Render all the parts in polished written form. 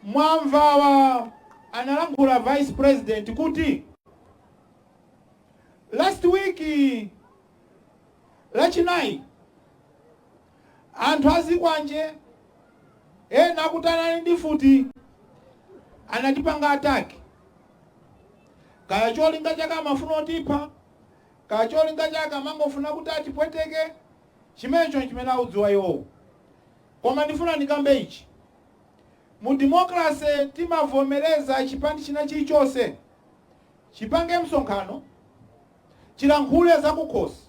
Mwamvawa analankhula Vice President kuti last week Lachinayi anthu azikwanje ena akuti anali ndi mfuti anatipanga attack. Kaya cholinga chake amafuna kutipha, kaya cholinga chake amangofuna kuti atipweteke, chimenecho nchimene akudziwa iwowo. Koma ndifuna ndikambe ichi. Mu democracy timavomereza chipani china chilichonse chipange msonkhano, chilankhule zakukhosi.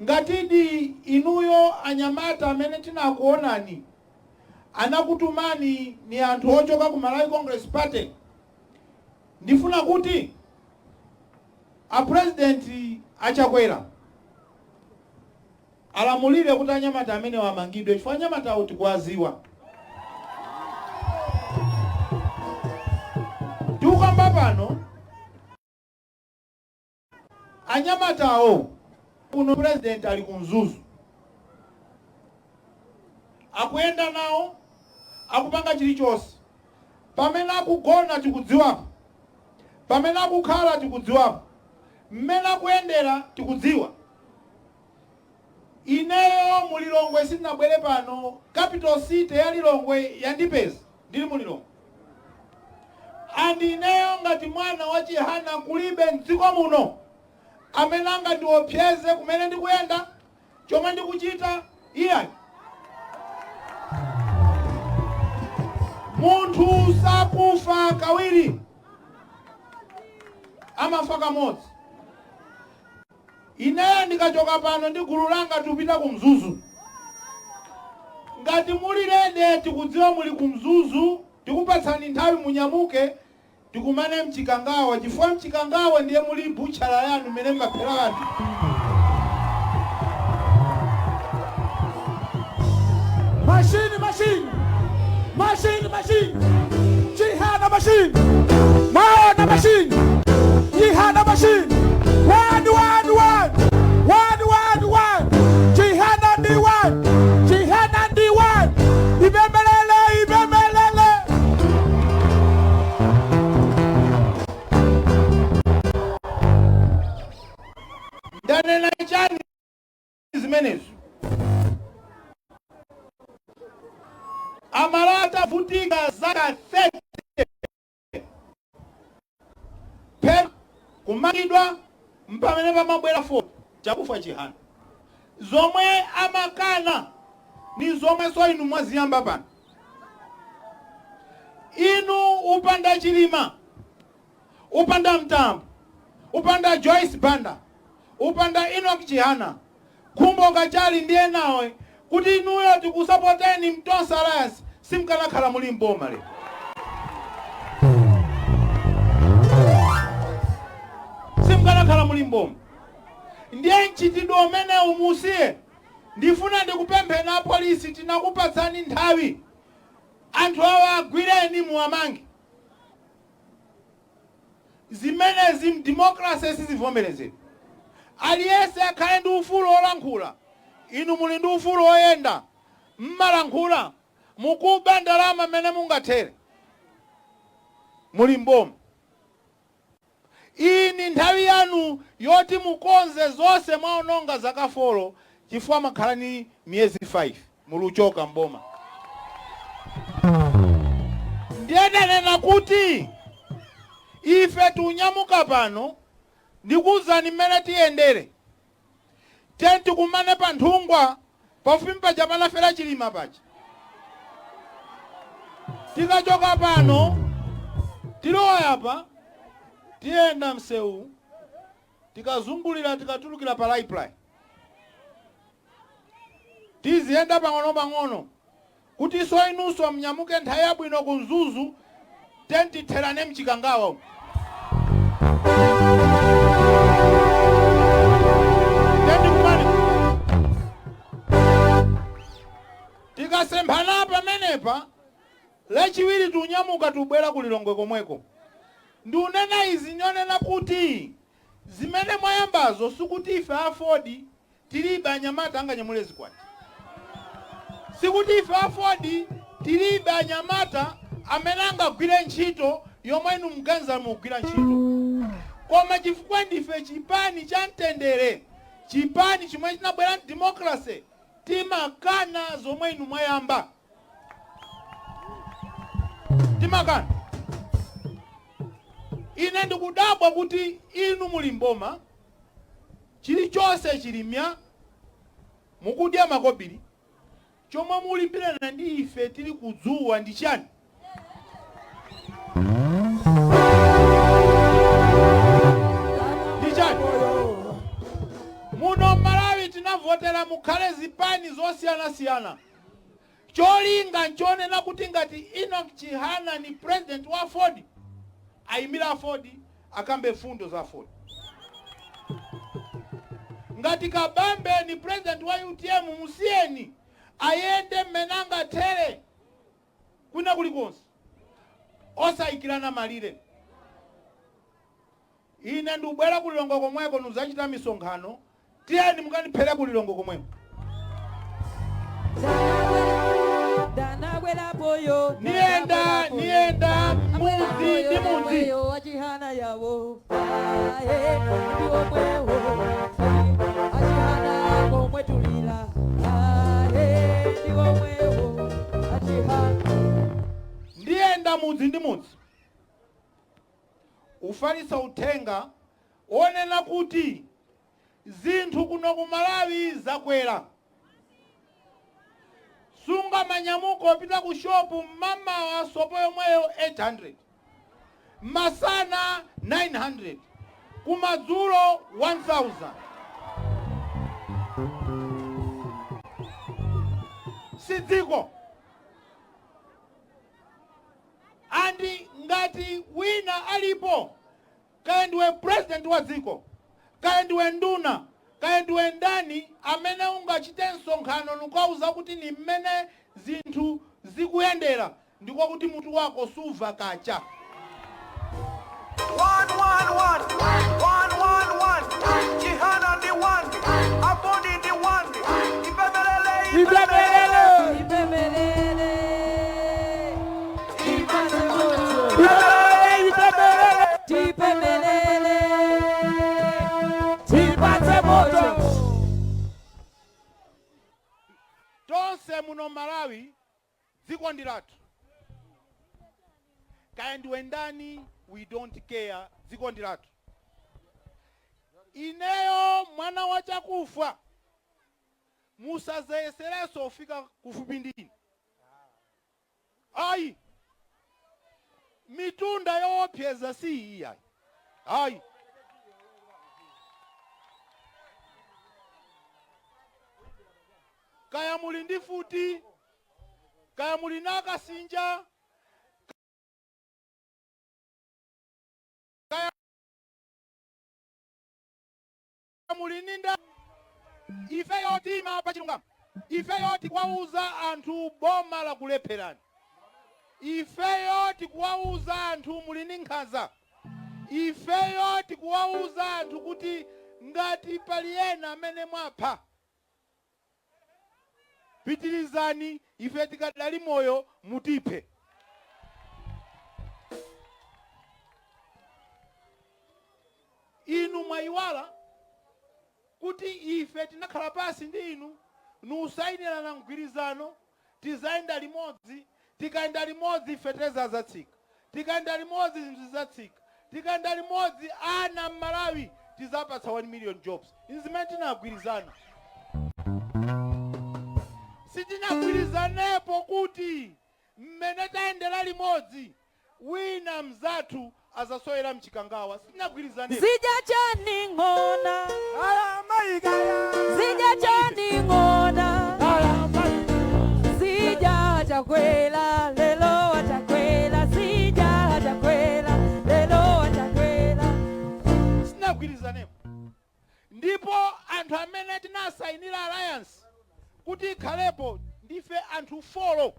Ngatidi inuyo anyamata amene tinakuonani anakutumani ni anthu ochoka ku Malawi Congress Party, ndifuna kuti a President a Chakwera alamulire kuti anyamata amenewa amangidwe chifukwa anyamatawo tikuwaziwa. Tikukamba pano anyamatawo kuno President ali ku Mzuzu akuyenda nawo akupanga chilichonse. Pamene akugona tikudziwapo, pamene akukhala tikudziwapo, mmene akuyendera tikudziwa. Ineyo mu Lilongwe sindinabwere pano, capital city ya Lilongwe yandipeza ndili mu Lilongwe. And ineyo ngati mwana wa Chihana kulibe mdziko muno amene angandiopseze kumene ndikuyenda, chomwe ndikuchita, iyayi. Munthu sakufa kawiri, amafa kamodzi. Ineyo ndikachoka pano ndi gulu langa tupita ku Mzuzu. Ngati muli ready, tikudziwa muli ku Mzuzu, tikupatsani nthawi munyamuke tikumane mchikangawa, chifukwa mchikangawa ndiye muli butchala yanu mmene mmaphera anthu. Machine, machine, machine, machine. Chihana machine. Mwaona machine. Chihana machine. One, one, one. One, one, one. Chihana ndi one. Chihana ndi one. Ibembelele, ibembelele. Ndanena chani zimenezo? Amalawi atavutika zaka 30 pena kumangidwa, mpamene pamabwera 4 Chakufwa Chihana, zomwe amakana ni zomwe so inu mwaziyamba pano. Inu upanda Chilima, upanda Mtambo, upanda Joyce Banda, upanda Enoch Chihana, Khumbo Kachali ndi enawe, kuti inuyo tikusapoteni m'Tonse Alliance, simkanakhala muli mboma lero, simkanakhala muli mboma. Ndiye mchitidwe umenewu musiye. Ndifuna ndikupempheni apolisi, tinakupatsani nthawi, anthu awa agwireni muwamange. Zimenezi m'democracy sizivomerezedwa. Aliyense akhale ndi ufulu olankhula. Inu muli ndi ufulu oyenda, mmalankhula, mukuba ndalama mmene mungathere muli mboma. Iyi ni nthawi yanu yoti mukonze zonse mwaononga zaka 4, chifukwa makhala ni miyezi 5 muluchoka mboma. Ndiye ndanena kuti ife tunyamuka pano, ndikuwuzani mmene tiyendere. Tiyeni tikumane pa Nthungwa, pafupi paja panafera Chilima paja. Tikachoka pano tilowa apa, tiyenda msewu, tikazungulira, tikatulukira pa Raiply, tiziyenda pang'ono-pang'ono kuti so inunso mnyamuke nthawi yabwino ku Mzuzu. Tentitherane mchikangawa umu. Tendikumane, tikasemphana pamenepa Lachiwiri tunyamuka tubwera ku Lilongwe komweko. Ndiunena izi nyonena kuti zimene mwayambazo, sikuti ife AFORD tilibe anyamata anganyamule zikwati, sikuti ife AFORD. Tilibe anyamata amene angagwire ntchito yomwe inu mganiza mugwira ntchito. Koma chifukwa ndife chipani cha mtendere, chipani chimwe chinabwera democracy, timakana zomwe inu mwayamba, timakana. Ine ndikudabwa kuti inu muli mboma, chilichonse chilimya, mukudya makobiri, chomwe mulimbirana ndi ife tili kudzuwa ndi chani? Ndi chani? Muno Malawi tinavotera mukhale zipani zosiyanasiyana. Cholinga nchonena kuti ngati Enoch Chihana ni president wa AFORD, ayimira AFORD, akambe fundo za AFORD. Ngati Kabambe ni president wa UTM, musiyeni ayende mmene angathere kwina kulikonse, osayikirana malire. Ine ndikubwera kulilongo komweko, nuzachita misonkhano. Tiyeni mukandiphere kulilongo komweko. Danabwerapoyo. Niyenda, niyenda mudzi ndi mudzi. Achihana yawo ae ndi omwewo, achihana komwe tulira ae ndi omwewo achihana. Ndiyenda mudzi ndi mudzi ufalitsa uthenga onena kuti zinthu kuno ku Malawi zakwera. Sunga manyamuko opita ku shopu mmamawa, sopo yomweyo 800, masana 900, kumadzulo 1000. Si dziko. Andi ngati wina alipo, kaya ndiwe president wa dziko, kaya ndiwe nduna, kaya ndiwe ndani amene ungachite msonkhano nukauza kuti ni mmene zinthu zikuyendera, ndiko kuti mutu wako suva kacha. One, one, one, one, one, one. Chihana the one, AFORD the one. Ipembelele, Ipembelele. Ipembelele ipase moto. Ipembelele, ipembelele. Tipembelele. Tipatse moto. Tonse muno Malawi, dziko ndi lathu. Kaya ndiwe ndani, we don't care, dziko ndi lathu. Ineyo mwana wa Chakufa, musazeyeserenso kufika kufupi ndine, ayi. Mitunda yoopseza si iyi, ayi, ayi. Kaya muli ndi futi, kaya muli nakasinja, kaya muli ndi nda, ifeyo tima pa chilungamo. Ifeyo tikuwauza anthu boma la kulepherani. Ifeyo tikuwauza anthu muli ndi nkhanza. Ifeyo tikuwauza anthu kuti ngati pali ena amene mwapha, pitirizani, ife tikadali moyo mutiphe. Inu mwayiwala kuti ife tinakhala pasi ndi inu nusayinirana mgwirizano, tizayenda limodzi. Tikayenda limodzi, fetereza zatsika. Tikayenda limodzi, zinthu zidzatsika. Tikayenda limodzi, ana mmalawi tizapatsa 1 million jobs. Izi zimene tinagwirizana. Sitinagwirizanepo kuti mmene tayendera limodzi wina mzathu azasowera mchikangawa. Sitinagwirizanepo. Zidya chani ng'ona? Aya maikaya. Zidya chani ng'ona? Aya maikaya. Zidya Chakwera lelo, wachakwera. Zidya Chakwera lelo, wachakwera. Sitinagwirizanepo. Ndipo anthu amene tinasayinira alliance kuti ikhalepo ndife anthu 4.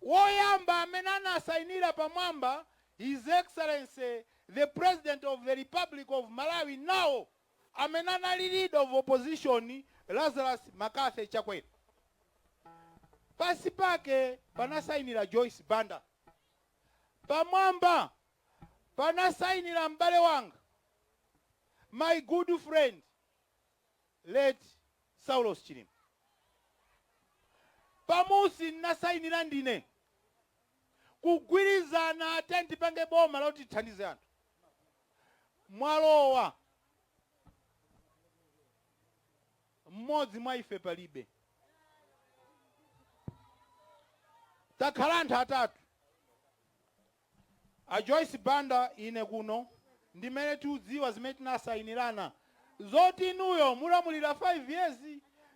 Woyamba amene anasayinira pamwamba, His Excellency the President of the Republic of Malawi now, amene anali leader of opposition, Lazarus McCarthy Chakwera. Pa Pansi pake panasayinira Joyce Banda, pamwamba panasayinira m'bale wanga, my good friend, late Saulos Chilima. Pamusi nasayinira ndine, kugwirizana ate tipange boma loti tithandize anthu. Mwalowa, mmodzi mwa ife palibe. Takhala anthu atatu, a Joyce Banda, ine kuno, ndimene tiudziwa zimene tinasayinirana, zoti inuyo mulamulira 5 years,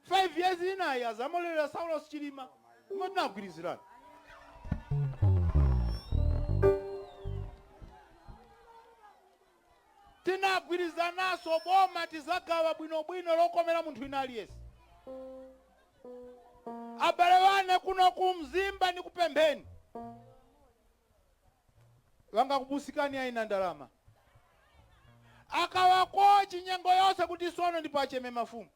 5 years inayi azamulira Saulos Chilima, imwe tinagwirizirana. Tinagwirizanaso boma tizagawa bwinobwino lokomera munthu wina aliyense. Abale wane kuno ku Mzimba, nikupempheni, vangakubusikani aina ndalama akawako chinyengo yonse kuti sono ndipo acheme mafumu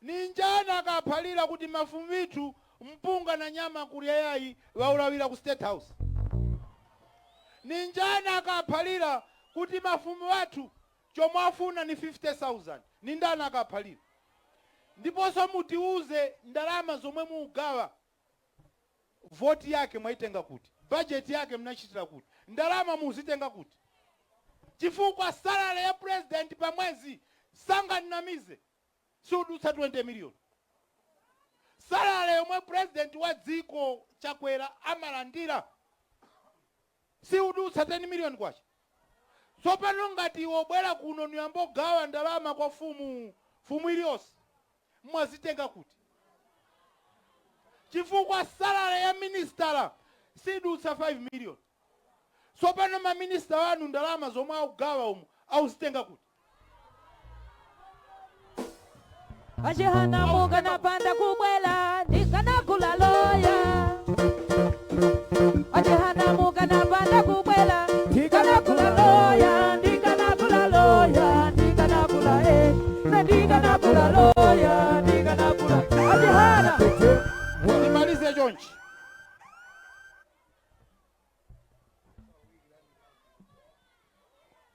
ninjana, akaphalira kuti mafumu ithu mpunga na nyama kulya yayi waulawira ku State House. Ninjana akaphalira kuti mafumu athu chomwe afuna ni 50,000? Nindani akaphalira? Ndiponso mutiuze ndalama zomwe muugawa, voti yake mwaitenga kuti? Bajeti yake mnachitira kuti? Ndalama muzitenga kuti? Chifukwa salary ya president pa mwezi, sanganinamize, siudutsa 20 million. Salary yomwe president wa dziko Chakwera amalandira siudutsa 10 million kwacha. Tsopano ngati iwe obwera kuno niyambogawa ndalama kwa fumu, fumu iliyonse, mwazitenga kuti? Chifukwa salary ya ministala sidutsa 5 million. Tsopano maminista wanu ndalama zomwe akugawa umu auzitenga kuti? Achihana, mukanapanda kubwela ndikanakula loya. Achihana, mukanapanda kubwela ndikanakula loya, ndikanakula loya, ndikanakula ndikanakula loya, ndikanakula achihana. Ndimalize chonchi.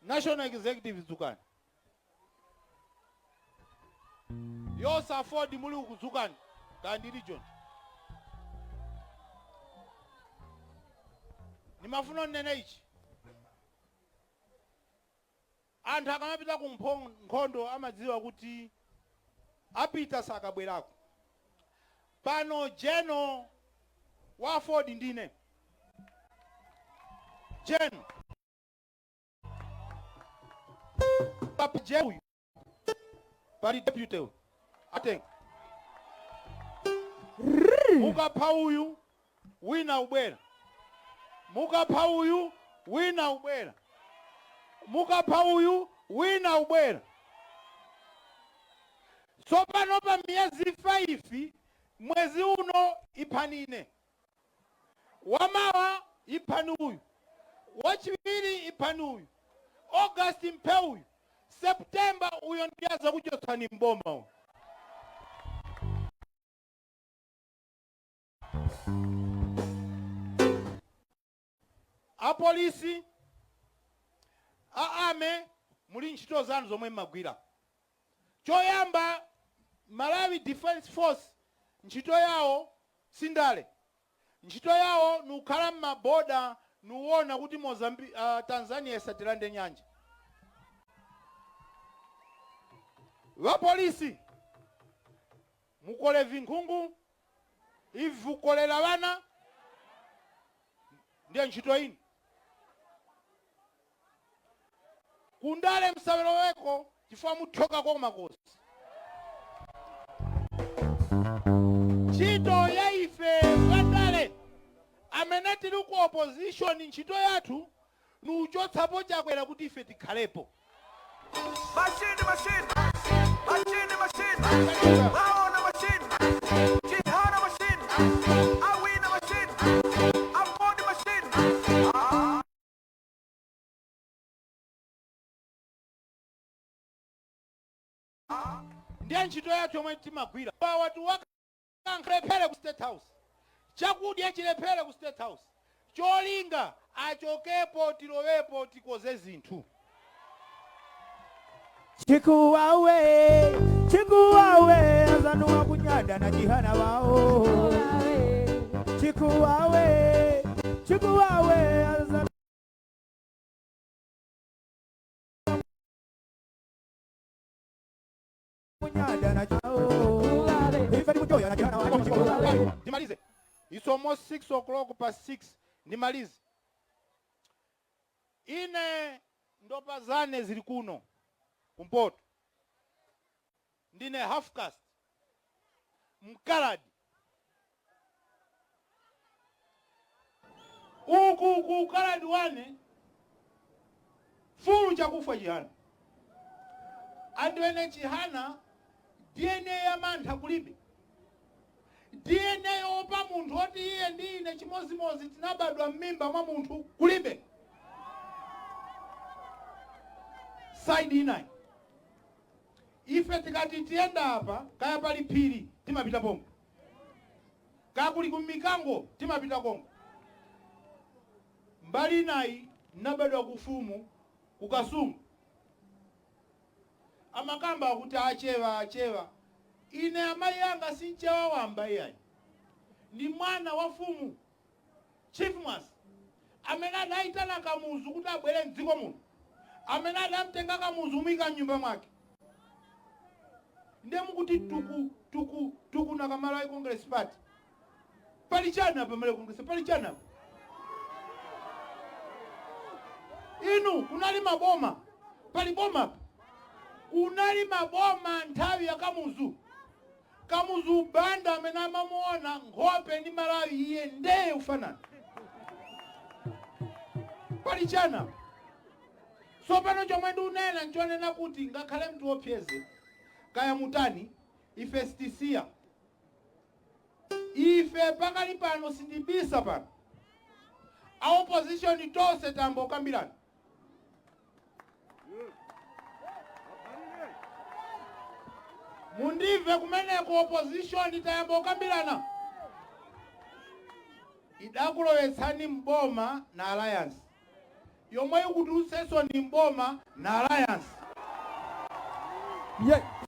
National Executive, dzukani. Yonse AFORD muli ukudzukani kandi region. Nimafuna nnene ichi: anthu akamapita ku nkhondo amadziwa kuti apita sakabwerako. Pano general wa AFORD ndine general pa uyu pali deputy uyu atenga. Mukapha uyu, wina ubwera. Mukapha uyu, wina ubwera. Mukapha uyu, wina ubwera. Tsopano pa miyezi 5, mwezi uno iphanine, wamawa iphani uyu, wachiwiri iphani uyu, August mphe uyu, September uyo ndiye azakuchotsani mboma uyu. Apolisi, a army, muli ntchito zanu zomwe mmagwira. Choyamba, Malawi Defence Force ntchito yawo sindale. Ntchito yawo nukhala m'maboda, nuwona kuti Mozambique, Tanzania isatilande nyanja. Vapolisi, mukole vinkhungu ivi, vukolela vana, ndiye ntchito ino. Kundale msaweloweko chifukwa muthokako makosi. Ntchito ya ife vandale amene tili ku opposition, ntchito yathu nuchotsapo Chakwera kuti ife tikhalepo. Machine, machine, machine, machine. Waona machine, Chihana machine, Awina machine, AFORD machine. Ah. Ndiye ntchito yathu yomwe timagwira. Watu. Chilephere ku State House, chakudya chilephere ku State House, cholinga achokepo, tilowepo, tikoze zinthu. Chikuwawe, chikuwawe, azanu wakunyada na Chihana wao. Chikuwawe, chikuwawe, azanu kunyada na chao. Ife ni na Chihana wao. Ndimalize. It's almost 6 o'clock, past 6. Ndimalize. Ine ndopa zane zili kuno kumpoto. Ndine half caste, mkaladi. Uku ku kaladi wane fulu Chakufa Chihana, andiwene Chihana DNA ya mantha kulibe, DNA yopa munthu oti iye ndi ine chimozimozi tinabadwa m'mimba mwa munthu kulibe. Side inayi, ife tikati tiyenda apa, kaya pali phiri timapita pomwe, kaya kuli kumikango timapita kongo. Mbali inayi, nabadwa kufumu kukasungu. Amakamba akuti achewa, achewa. Ine amayi anga sinchewa wamba iyayi, ndi mwana wa fumu Chief Mwasi amene adayitana Kamuzu kuti abwere mdziko muno, amene adamtenga Kamuzu umuyika mnyumba mwake. Ndiye mukuti tuku tuku tuku na Kamalawi Congress Party, pali chani apa? Malawi Congress pali chani apa? Inu, kunali maboma, pali boma apa? Kunali maboma nthawi ya Kamuzu. Kamuzu Banda amene amamuona nkhope ndi Malawi iye ndeye ufanana, pali chani apa? So pano chomwe ndikunena nchonena kuti ngakhale mtiopseze kaya mutani, ife sitisiya. Ife pakali pano, sindibisa pano, a opposition tonse tambokambirana. Mundimve kumeneko, opposition tayambokambirana. Idakulowetsani mboma na alliance yomwe ikutulutsenso ni mboma na alliance. Yeah.